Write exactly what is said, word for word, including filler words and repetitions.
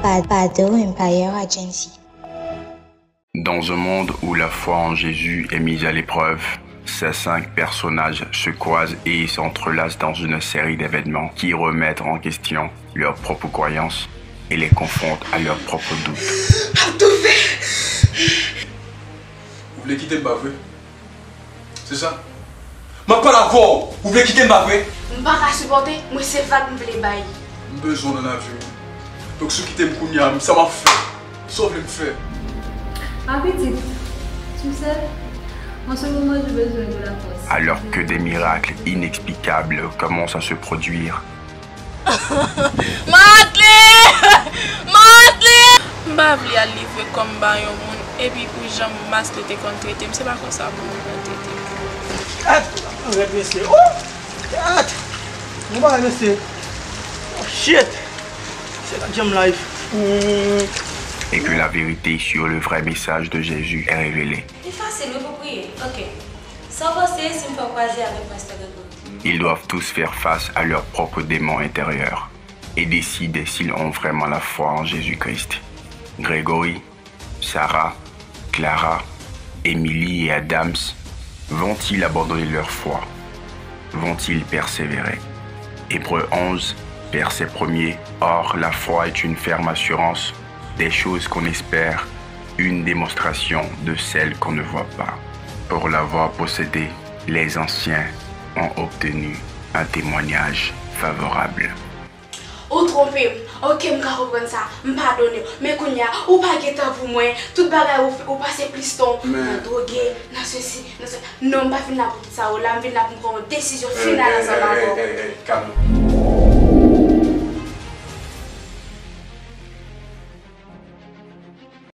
Pado Empire Agency. Dans un monde où la foi en Jésus est mise à l'épreuve, ces cinq personnages se croisent et s'entrelacent dans une série d'événements qui remettent en question leurs propres croyances et les confrontent à leurs propres doutes. Ap toufe! Ou vle kite m pa vre? Se sa? M ap pale avè w! Ou vle kite m pa vre? M pa ka sipòte, mwen se vag m vle bay. M bezwen w nan lavi m. Donk si w kite m kounye a, sa m ap fè? Sa w vle m fè? Ma petite, tu sais, en ce moment je besoin de la force. Alors que des miracles inexplicables commencent à se produire, Martely! Martely! M pa vle al livre kò m ba yon moun, epi pou jan Martely te konn trete m, se pa konsa pou moun nan trete m. Gad! Gad mesye! Oh! Gad! Mwen pa mesye! Oh shit! Se la jam life! Mm. Et que la vérité sur le vrai message de Jésus est révélée. Li fasil wi pou priye. Ok. San panse si m fè w kwaze avèk Pastè Gregory. Ils doivent tous faire face à leurs propres démons intérieurs et décider s'ils ont vraiment la foi en Jésus-Christ. Gregory, Sarah, Clara, Emily et Adams vont-ils abandonner leur foi? Vont-ils persévérer? Hébreux onze, verset premier. Or, la foi est une ferme assurance des choses qu'on espère, une démonstration de celles qu'on ne voit pas. Pour l'avoir possédée, les anciens ont obtenu un témoignage favorable. Ou twonpe m. Ok, m ka konprann sa. M padone w. Men kounye a, ou pa gen tan pou mwen. Tout bagay ou, ou pase plis tan w nan dwoge, nan sesi, nan se... Non, m pa vin la pou tout sa. Ou la, m vin la pou m pran yon desizyon final ansanm avè w.